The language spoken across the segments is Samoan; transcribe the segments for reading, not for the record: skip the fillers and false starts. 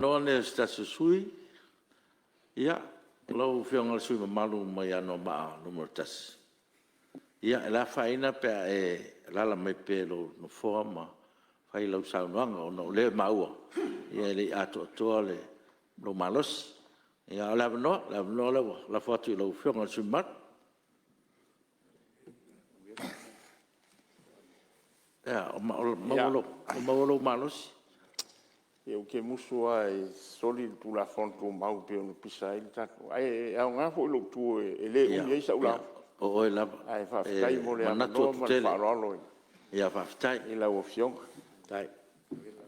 O se tasi o sui usufono. Ia, lau Afioga i le sui usufono mamalu mai Anoamaa 1, e le afaina pe a e alaala mai pea i lou nofoa ma fai lau saunoaga ona o lea e maua e le i atoatoa lou malosi. A o le avanoa lea ua lafo atu i lau Afioga i le sui usufono mamalu. Ua maua lou malosi? Ia ou te musu lava e soli le Tulafono Tumau pei ona pisa ai le tatou… Ae aoga foi lou tu e le umi ai sau lauga. O oe lava Ae faafetai e mo le manatu avanoa ma le atu tele. faaaloalo Ia faafetai. i lau Afioga.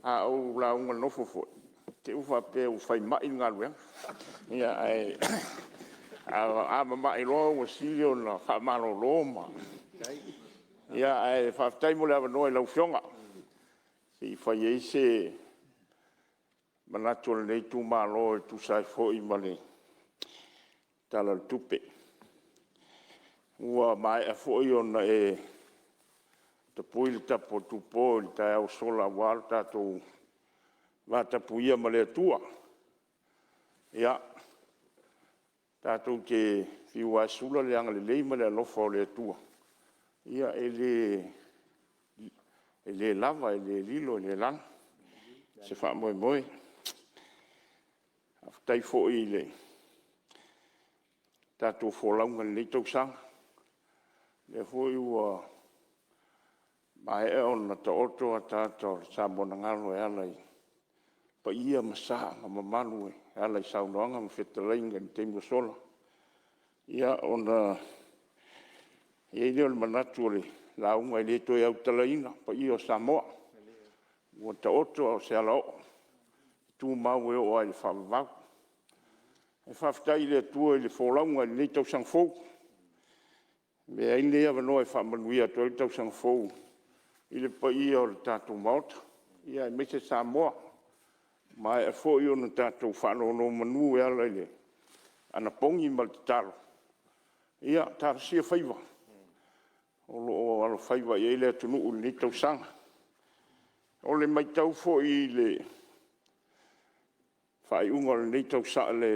A ou lauga nofo foi, i te i ua faapea ua fai ma'i le galuega. Ae a mamai loa ua sili ona faamalolo ma… Ae faafetai mo le avanoa i lau Afioga se i fai ai se manatu o lenei itumalo e tusa ai foi ma le Tala o le Tupe. Ua maea foi ona e tapui le tapu a Tupo i le taeao ua sola aua lo tatou vatapuia ma le Atua. Ia, tatou te fiu lava e sula le agalelei ma le alofa o le Atua, ia e le lava, e le lilo e le lanu se faamoemoe. Faafetai foi i le tatou folauga i lenei tausaga, o lea foi ua maea ona taoto ataata o Samoanagalo e ala i paia ma sa ma mamalu e ala i saunoaga ma fetalaiga i le taimi ua sola. Ia ona i ai lea o le manatu o le lauga e le toe autalaina paia o Samoa, ua taoto a o se alaoo e tumau e oo lava i le faavavau. Ae faafetai i le Atua i le folauga i lenei tausaga fou. E avea ai lenei avanoa e faamanuia atu ai le tausaga fou i le paia o le tatou Maota, aemaise Samoa. Ua maea foi ona tatou faanonomanu e ala i le anapogi ma le tatalo, ia talosia faiva o lo o alofaiva i ai le atunuu i lenei tausaga. O le matau foi i le faaiuga o le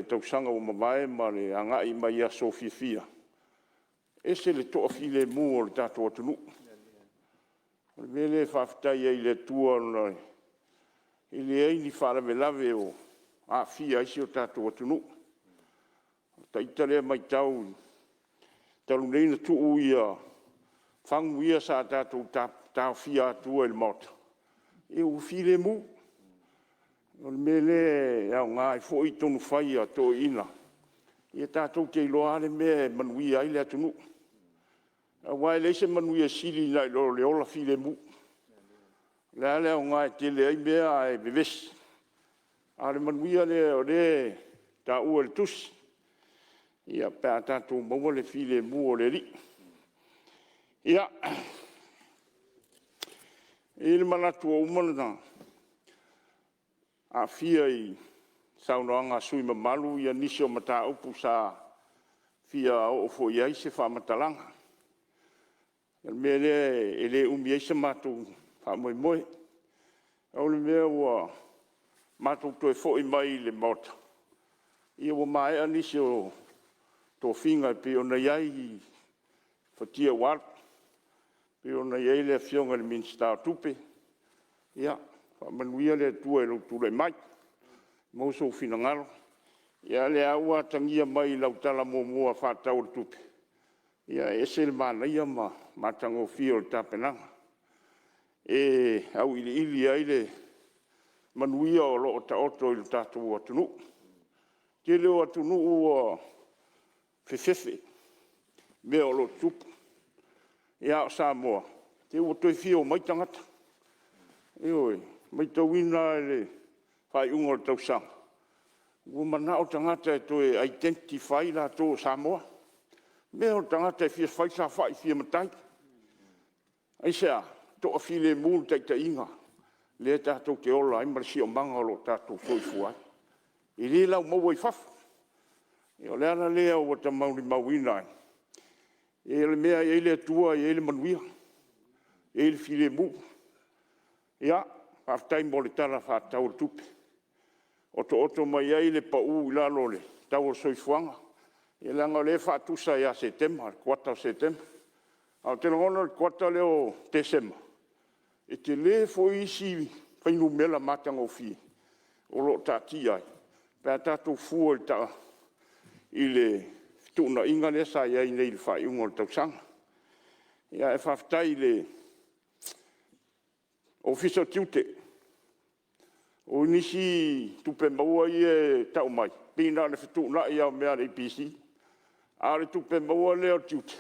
tausaga ua mavae ma le agai mai i aso fiafia, e ese le toafilemu o le tatou atunuu. O le mea lea e faafetai ai i le Atua ona e leai ni faalavelave o aafia ai si o tatou atunuu. O ita lea matau talu nei ona tuu fagu ia sa tatou taofia atua i le maota, ia ua filemu. O le mea lea e aoga ai foi tonufai a toeaiina, ia tatou te iloa lava le mea e manuia ai le atunuu. Aua e leai se manuia e sili nai lo le ola filemu. O le a le aoga e tele ai mea ae vevesi? A o le manuia lea o lea e taua e le Tusi, pe a tatou maua le filemu o le Alii. Ia, e i ai le manatu ua uma ona aafia i saunoaga a sui usufono mamalu nisi o mataupu sa fia oo foi i ai se faamatalaga. O le mea lea e le umi ai se matou faamoemoe. Pau le mea ua matou toe foi mai i le Maota, ia ua maea nisi o tofiga e pei ona i ai fatia ua alu, e pei ona i ai le Afioga i le Minisita o Tupe. Ia faamanuia le Atua i lou tulai mai, maua sou finagalo. A o lea lava ua atagia mai i lau Tala Faatatau Muamua o le Tupe, ia e ese le manaia ma le matagofie o le tapenaga. E auiliili ai le manuia o lo o taoto i le tatou atunuu. O le tele o atunuu ua fefefe i mea o lo o tutupu, a o Samoa, se ua toe fia omai tagata. Ioe. E matauina lava i le faaiuga o le tausaga, ua mananao tagata e toe identify latou o Samoa. O mea o le tagata e fia fai saofai, e fia matai. Aisea? Toafilemu le taitaiga lea tatou te ola ai ma le siosiomaga o lo o tatou soifua ai. E le laumaua i fafo. O le ala lea ua ta molimauina ai, o le mea lava e i ai le Atua e i ai le manuia, e i ai le filemu. Faafetai mo le Tala Faatatau o le Tupe. otooto mai ai le pau i lalo o le tau o le soifuaga, leaga o lea e faatusa ia Setema, le kuata o Setema. Ae ou te lagona o le kuata lea o Tesema, e tele foi isi fuainumera matagofie o lo o taatia ai pe a tatou fua i le fetuunaiga lea sa i ai nei i le faaiuga o le tausaga. Ae faafetai i le Ofisa o Tiute. O nisi tupe maua ia e tau mai, pei na o le fetuunai lava o mea a le EPC. A o le tupe maua lea o le tiute,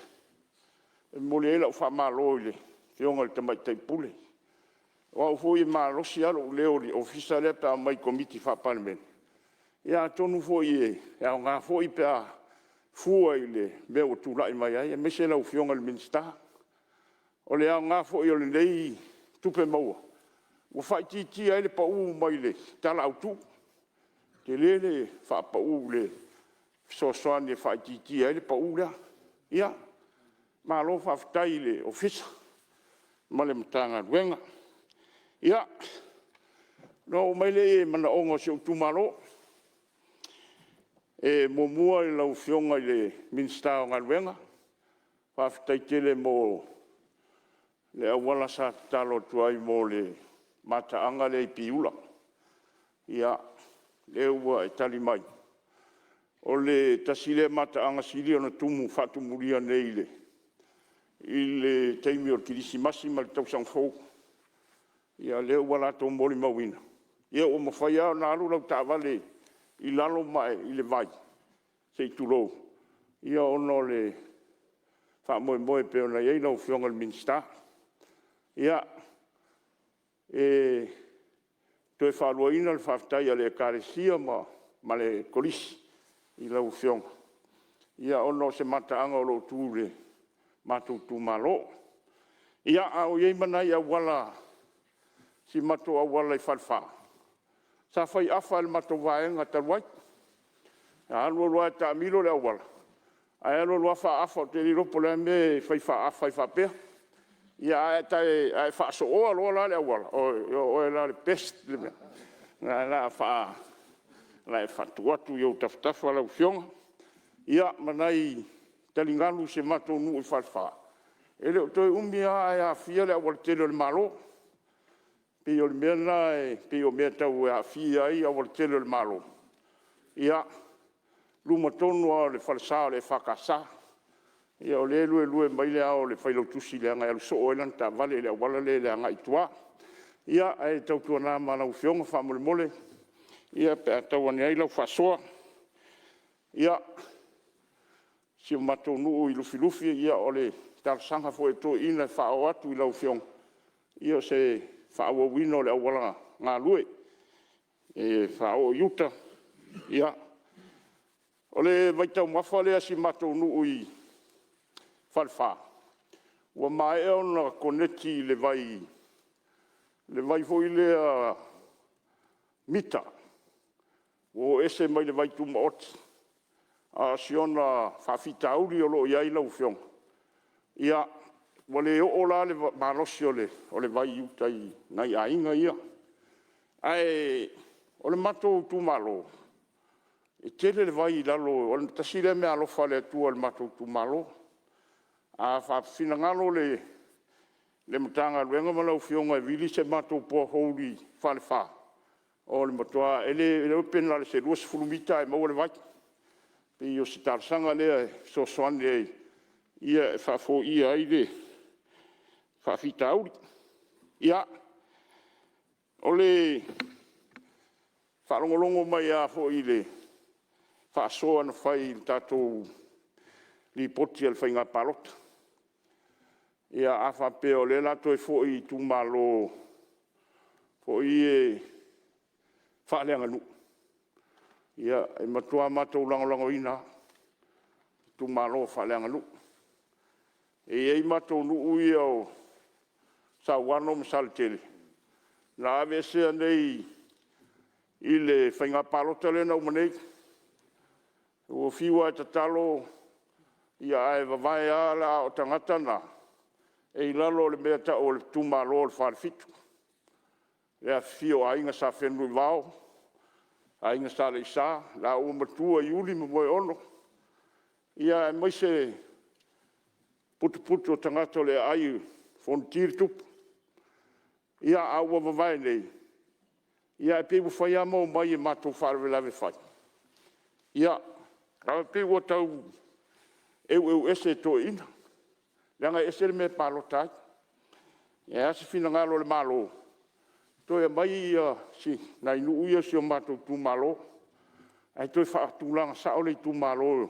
e momoli ai lau faamalo i le Afioga i le Tamaitai Pule. O au foi e malosi lava lou leo i le Ofisa lea pe a omai i Komiti Faa-Palemene, ia atonu foi e aoga foi pe a fua i le mea ua tulai mai ai aemaise lau Afioga i le Minisita. O le aoga foi o lenei tupe maua, ua faaitiitia ai le pau mai le Tala Autu. E tele le faapau i le fesoasoani e faaitiitia ai le pau lea. Ia, malo faafetai i le Ofisa ma le Matagaluega. Ia, ona oo mai lea i manaoga o si ou itumalo. E muamua i lau Afioga i le Minisita o Galuega, faafetai tele mo le auala sa tatalo atu ai mo le mataaga lea i Piula. Ia, lea ua e tali mai, o le tasi lea mataaga sili ona faatumulia nei i le taimi o le Kerisimasi ma le Tausaga Fou. Ia o lea ua latou molimauina, ia ua mafai lava ona alu lau taavale i lalo i le vai, se i tulou, ona o le faamoemoe e pei ona i ai lau Afioga i le Minisita. Ia, e toe faaluaina le faafetai a le Ekalesia ma le Kolisi i lau Afioga, ona o se mataaga o lo o tu i le matou itumalo. Ia, a o i ai ma nai auala, si o matou auala i Falefa, sa fai afa e le matou vaega talu ai. Na alu alu lava taamilo le auala, ae alu alu lava faaafa, ou te le iloa po o le a le mea e fai faaafa ai faapea. Ae a e faasooa loa la le auala, ia o oe la o le best le mea. O le a tuu atu i ou tafatafa lau Afioga. Ia, ma nai taligalu o si o matou nuu i Falefa, e le o toe umi lava ae aafia le aualatele o le Malo. E pei o le mea lena e pei o mea e tau aafia ai aualatele o le Malo, ia luma tonu lava o le falesa o le EFKS. Ia o lea e luelue mai le ao o le Failautusi leaga e alu soo ai lana taavale i le auala lea i le agai i tua. Ia, ae tautuana ma lau Afioga faamolemole pe a tau ane ai lau faasoa. Ia, si o matou nuu i Lufilufi, ia o le talosaga foi a toeaiina e faaoo atu i lau Afioga, ia o se faaauauina o le auala galue e faaoo i uta. Ia, o le vaitaumafa lea a si o matou nuu i Falefa, ua maea ona koneti i le vai foi lea mita, ua o ese mai le vai tumaoti. A o si ona faafitauli o lo o i ai lau Afioga, ia, ua le oo la le malosi o le vai i uta i nai aiga ia. Ae o le matou itumalo, e tele le vai i lalo, tasi lea meaalofa a le Atua i le matou itumalo. A finagalo le Matagaluega ma lau Afioga e vili se matou borehole i Falefa, o le matua… e le iloa pe na o se 20 mita ae maua le vai. E pei o se talosaga lea e fesoasoani ai e faafoia ai le faafitauli. Ia, o le faalogologo mai lava foi i le faasoa na fai i le tatou Lipoti a le Faiga Palota. Ia a faapea o lea o le a toe foi i itumalo foi ia faaleaganuu, ia e matua matou lagolagoina lava itumalo faaleaganuu. E i ai matou nuu ia o Sauano ma Saletele, na aveesea nei i le faiga palota lea na uma nei. Ua fiu lava e tatalo ae vavae lava, a o tagata na e i lalo o le mea e tau o le itumalo o le Falefitu, i le afifio o Aiga Sa Fenunuivao. Aiga Sa Alaiasa, laua Matua o Iuli ma Moeono, aemaise le putuputu o tagata o le aai o Fonoti le Tupu. Ia, ae ua mavae nei, ae pei ua fai lava ma omai i matou faalavelave fai, ae pei ua tau eueu ese e toeaiina, leaga e ese le mea e palota ai. O le a se finagalo o le Malo, toe aumai nai nuu ia o si o matou itumalo, ae toe faatulaga sao le itumalo i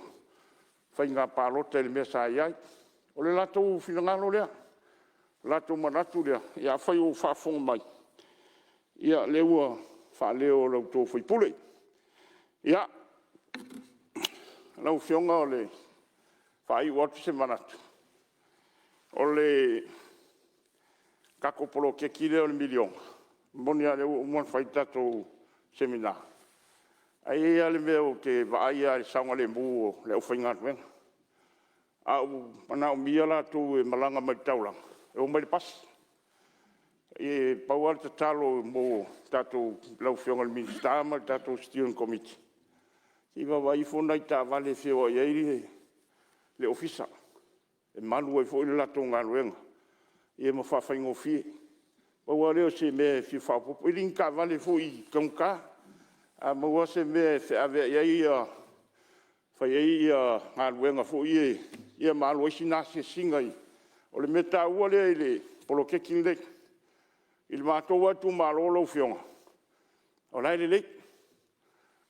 faiga palota i le mea sa i ai. O le latou finagalo lea, o le latou manatu lea. Ia afai o faafofoga mai, ia o lea ua faaleo e lo outou sui usufono. Ia, lau Afioga e faaiu atu se manatu, o le tatou poloketi lea o le miliona, e moni lava o lea ua uma ona fai le tatou semina, ae i ai lava le mea ou te vaai lava i le saogalemu o le aufaigaluega. A ou manaomia latou e malaga mai i le taulaga, e omai i le pasi. E pau lava le tatalo mo lau Afioga i le Minisita ma le tatou steering committee, se i vaavaai ifo ni nai taavale e feoai ai le ofisa, e malu ai foi le latou galuega ma faafaigofie. Pau lava lea o se mea e fia faaopoopo, e le o ni taavale foi taugata. A maua se mea e feaveai ai fai ai galuega foi ia ma alu ai sina asiasiga. O le mea taua lea i le poloketi lenei. I le matou lava itumalo lau Afioga, o la e lelei,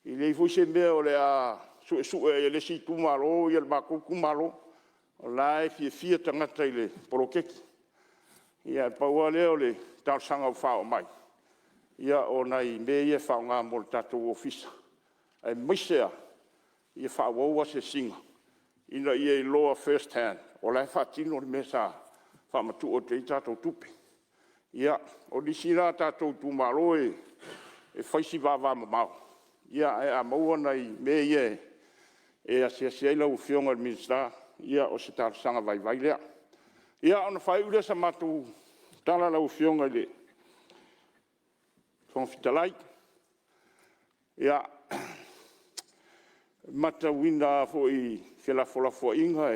e leai foi se mea o le a suesue ai e le isi itumalo le matou itumalo. O la e fiafia tagata i le poloketi. Ae pau lava lea o le talosaga ua faaoo mai, ia o nai mea ia e faaaoga mo le tatou ofisa, aemaise lava ia faaauau asiasiga ina ia iloa first hand o la e faatino le mea sa faamatuu atu i ai tatou tupe. Ia, o nisi la tatou itumalo e fai si vavamamao, ae a maua nai mea ia e asiasi ai lau Afioga i le Minisita, ia o se talosaga vaivai lea. Ia, ona faaiu lea o se matou tala lau Afioga i le Fofoga Fetalai. Ia, e matauina lava foi i felafolafoaiga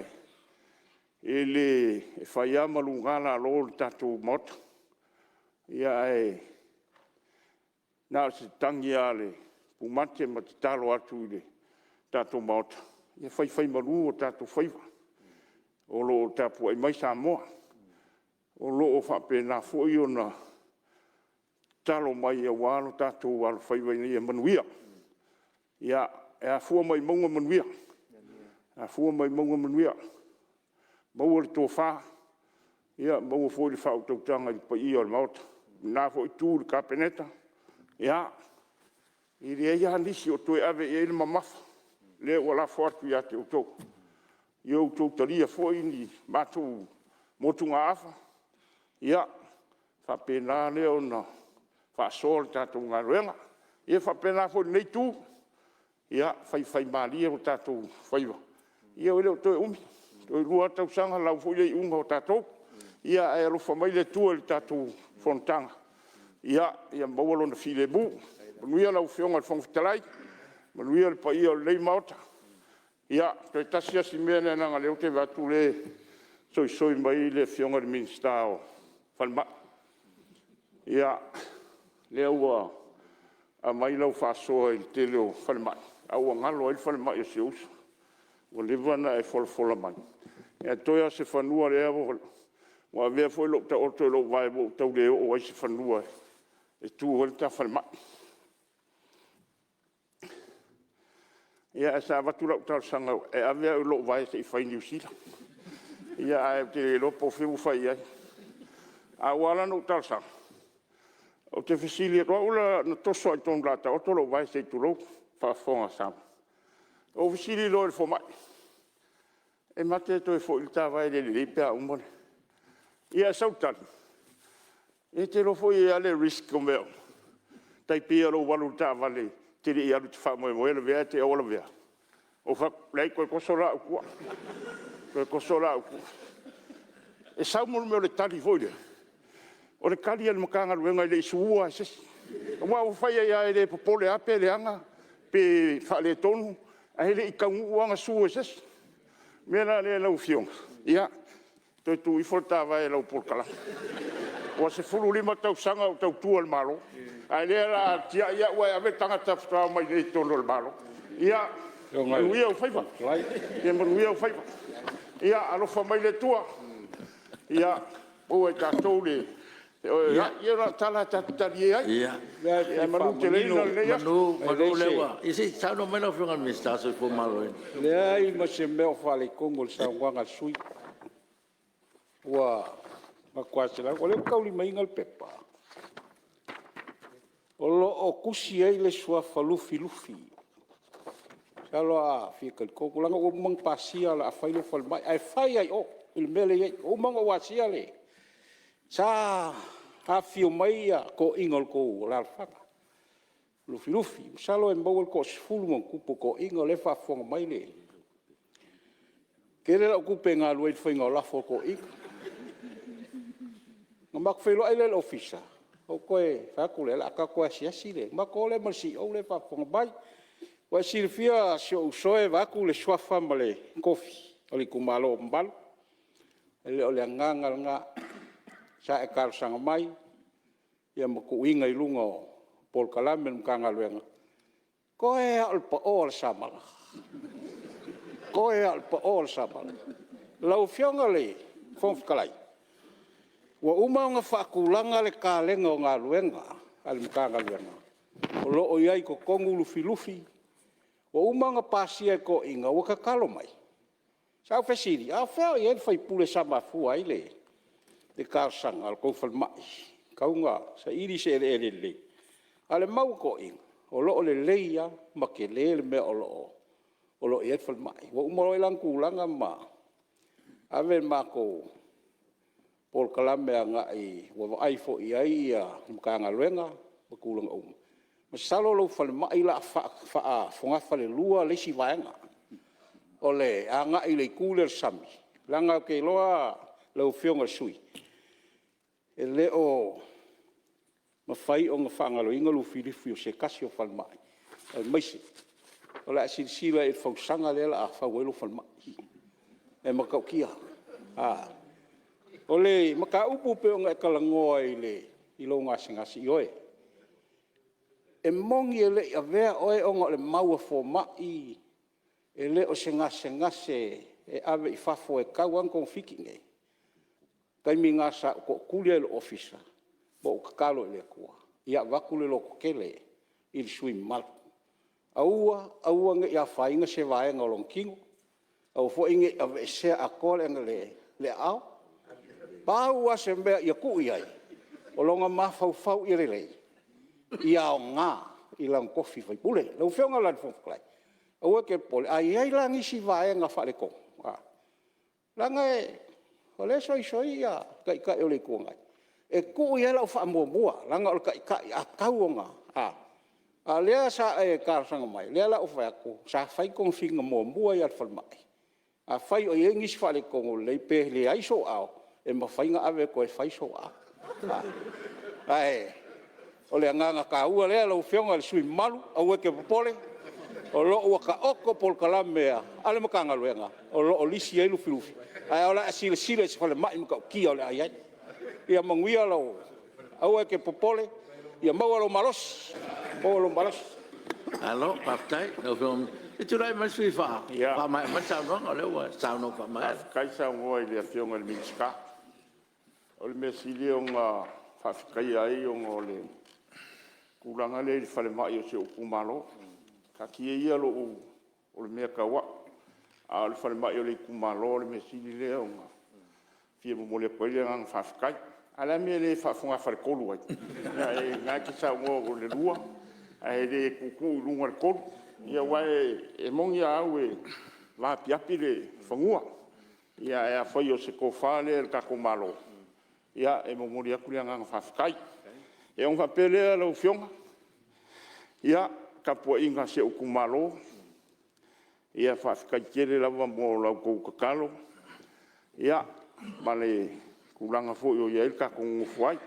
e fai lava ma luga lalo le tatou Maota. Ae na o se tagi lava a le pumate ma tatalo atu i le tatou Maota, ia faifaimalu o tatou faiva, o lo o tapuai mai Samoa. O lo o faapena foi ona tatalo mai aua lo tatou alofaiva ina ia manuia. Ia, e afua mai mauga manuia, e afua mai mauga manuia. Maua le tofa, maua foi le faautautaga i le paia o le Maota. I lena foi Itu i le Kapeneta, ia, e leai lava nisi o toe ave i ai le mamafa, o lea ua lafo atu ia te outou. Ia outou talia foi ni matou motugaafa, ia faapena lea ona faasoa le tatou galuega. Ia faapena foi i lenei Itu, ia faifaimalie o tatou faiva, ia e le o toe umi, toe 2 lava tausaga lau foi le iuga o tatou. Ae alofa mai le Atua i le tatou fonotaga, ia maua Lona filemu. Manuia lau Afioga i le Fofoga Fetalai, manuia le paia o lenei Maota. Ia, toe tasi lava si mea lea leaga o lea ou te vaai atu o lea e soisoi mai le Afioga i le Minisita o le Falemai. Ia, lea ua aumai lau faasoa i le tele o falemai, a ua galo ai le falemai o si ou uso. Ua leva ona e folafola mai, ae toe lava o se fanua lea ua avea foi lou taoto i lou vae ua ou tau le oo ai se fanua e tu ai le ta falemai. Ia, ae sa avatu lau talosaga e ave au i lou vae se i fai i Niu Sila, ae ou te le iloa po o fea ua fai i ai. Ae ua ala ona ou talosaga, ou te fesili atu, o au na toso lava i totonu o le la'a taoto lou vae se i tulou le faafofoga a Samoa. Ou fesili loa i le fomai, e ma te toe foi le ta vae e le lelei pe a uma ona… Ia ae sau le tali, e te iloa foi e i ai lava le risk o mea uma, e tai pei o lou alu i le taavale e te le i alu e te faamoemoe e lavea ae te i ua lavea. Ou fai atu, leai, toe toso la au i tua, toe toso la au i tua. E sau le mea o le tali foi lea, o le tali a le Matagaluega e le i sue ina lava e se isi. Aua ua fai i ai lava e le popole lava pe leaga. pe faaletonu ae le i taunuu lava ona sue e se isi. O le mea la lea lau Afioga, ia toe tuu ifo le ta vae i lau polokalame. Ua 15 tausaga o ou tautua i le Malo, a o lea o le a tiai au ae ave tagata faatoa omai nei i totonu o le Malo. Ia manuia ou faiva, ia manuia ou faiva. Ia alofa mai le Atua ia maua e tatou le… Ia na o le tala lava ta te talie ai, ae manuteleina lenei aso. Meamanu o lea ua… Ia se i saunoa mai lau Afioga i le Minisita o le Soifua Maloloina. E leai ma se mea o faaletonu o le saunoaga a le sui usufono. Ua matua selau… O lea ou te taulimaina le pepa o lo o tusi ai le suafa Lufilufi. Masalo a fia talitonu leaga ua uma ona pasia o le a fai lau falemai, ae fai lava i o i le mea lea e i ai. Ua uma ona ou asia le… Sa afifio mai toeaiina o le tou alaalafaga o Lufilufi. Masalo e maua le toasefulu ma ona tupu o toeaiina o lea e faafofoga mai le… E tele lau tupe na alu ai i le faiga o lafo a toeaiina. Ona matou feiloai lea i le ofisa, ou toe fai atu lea, o le a tatou toe asiasi ona matou o lea ma le CEO lea e faafofoga mai. Ua e silafia si ou uso e vaeatu le suafa ma le tofi o le itumalo mamalu, e le o le agaga lena. Sa e talosaga mai ma tuuina i luga o polokalame a le Matagaluega, toe lava o le pao o le samala, toe lava o le pao o le samala. Lau Afioga i le Fofoga Fetalai, ua uma ona faatulaga le kalena o galuega a le Matagaluega o lo o i ai i totonu Lufilufi. Ua uma ona pasia e toeaiina, ua tatalo mai. Sa ou fesili, a o fea o i ai le sui usufono sa mafua ai le talosaga o le tou falemai e tatau ona saili se eleele lelei? A o le mau a toeaiina, o lo o lelei lava ma tele le mea o lo o i ai le falemai. Ua uma foi la ona tulaga ma ave le matou polokalame agai, ua vaai foi i ai le Matagaluega ma tulaga uma. Masalo o lau falemai o le a faa-fogafalelua le isi vaega, o le agai i le itu lea o le sami, leaga ou te iloa lau Afioga i le sui usufono, e le o mafai ona faagaloina Lufilufi o se tasi o falemai, aemaise o le a e silasila i le fausaga lea o le a fau ai lou falemai, e matautia. O le mataupu pei ona e talanoa i lou gasegase, ioe, e moni e le i avea oe ona o le mau a fomai e le o se gasegase e ave i fafo e tatau lava ona togafiti i inei. O le taimi lena sa ou tootuli ai i lou ofisa ma ou tatalo i le Atua ia avatu le lototele i le sui usufono mamalu. Aua aua ne i afaina se vaega o lona tino, aua foi ne i aveesea atoa le aao. Pau lava se mea ia tuu i ai, o lona mafaufau ia lelei, ia aoga i lona tofi faipule. Lau Afioga la i le Fofoga Fetalai, aua e te popole, a i ai la nisi vaega faaletonu, leaga o lea e soisoi le Taitai o le Itu Agai, e tuu i ai lau faamuamua, leaga o le Taitai a tatau ona… a o lea sa e talosaga mai, o lea la ua ou fai atu, sa fai togafitiga muamua ia i le falemai. Afai o i ai nisi faaletonu lelei pe leai sou aao, e mafai ona ave e toe fai sou aao. Ae o le agaga taua lea lau Afioga i le sui usufono mamalu, aua e te popole, o lo o ua taoto polokalame a le Matagaluega o lo o lisi ai Lufilufi, ae o le a e silasila i se falemai matautia o le a i ai. Ia manuia lou… aua e te popole, ia maua lou malosi, maua lou malosi. Malo faafetai i lau Afioga. Se i tulai mai le sui usufono e faamaea mai le saunoaga o lea ua e saunoa faamaea. Faafetai saunoa i le Afioga i le Minisita. O le mea sili ona faafetaia ai ona o le tulaga lea i le falemai o si ou itumalo. Taatia ia lou… o le mea tau au, a o le falemai o le itumalo o le mea sili lea ona fia momoli atu ai le agaga faafetai. A o le a le mea e le faa-fogafaletolu ai? O lena e te saunoa o le lua ae le tuutuu i luga i le tolu. Aua e moni a au e vaapiapi le fanua, ae afai o se tofa lea i le tatou Malo, ia e momoli atu le agaga faafetai. Ia ona faapea lea lau Afioga, ia, le tapuaiga a si ou itumalo, faafetai tele lava mo la outou tatalo ma le tulaga foi o i ai le tatou nonofo ai.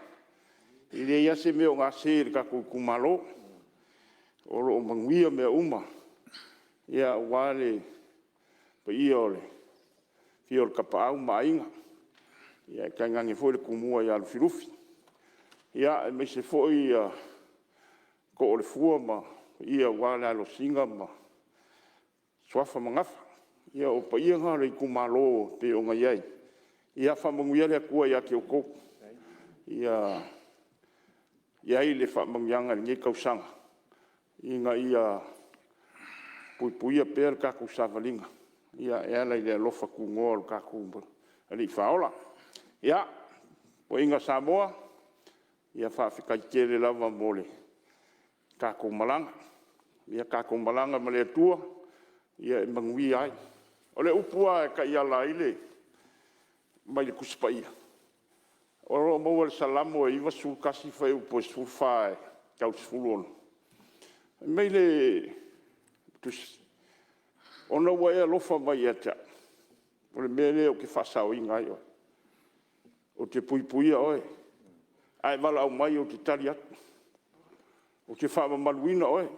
E leai lava se mea o gase i le tatou itumalo. O lo o manuia mea uma aua le paia o le afio o le Tapaau ma Aiga, ae tainane foi le Tumua ia Lufilufi. Aemaise foi Too o le Fua ma paia aua le alo o Sina ma Suafa ma Gafa. Ia o paia na o le itumalo e pei ona i ai. Ia faamanuia le Atua ia te outou. Ia i ai le faamanuiaga i lenei tausaga ina ia puipuia pea le tatou savaliga e ala i le alofa tunoa o le tatou Alii Faaola. Ia, le tapuaiga a Samoa, ia faafetai tele lava mo le tatou malaga. Ia tatou malaga ma le Atua e manuia ai. O le upu lava e taiala ai mai le Tusi Paia, o lo o maua i le Salamo 91 fuaiupu e 14 e tau i le 16, fai mai le Tusi, “Ona ua e alofa mai ia te au, o le mea lea ou te faasaoina ai oe, ou te puipuia oe, a e valaau mai ou te tali atu, ou te faamamaluina oe,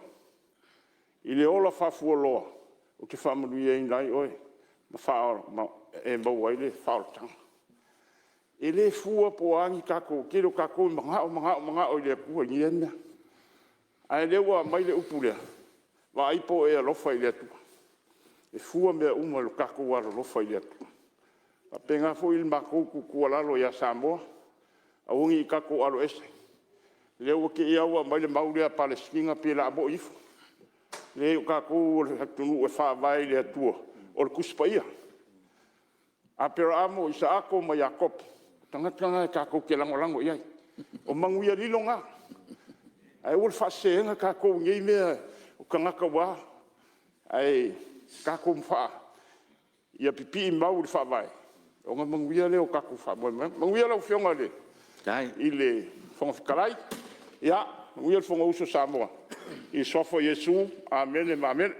i le ola faafualoa ou te faamanuiaina ai oe ma e maua ai le faaolataga.” E le fua po o a ni tatou, o le tele o tatou e manao, manao, manao i le Atua i ia mea, a o lea ua aumai le upu lea, vaai po o e alofa i le Atua. E fua mea uma i lo tatou alolofa i le Atua. E faapena foi le matou tuutuualalo ia Samoa, aua ne i tatou aloese, o lea ua te i lava ua aumai le mau lea a Palesitina pei o le a moi ifo. Leai o tatou o le atunuu e faavae i le Atua, o le Tusi Paia. O Aperahamo, o Isaako ma Iakopo, o tagata na tatou te lagolago i ai. O manuia lilo na, ae aua le faaseseina tatou i nei mea o tagata ua a, ae tatou ia pipii mau i le Faavae ona manuia lea o tatou faamoemoega. Manuia lau Afioga i le Fofoga Fetalai, manuia le Fonousu a Samoa. I le Suafa o Iesu, amene ma amene.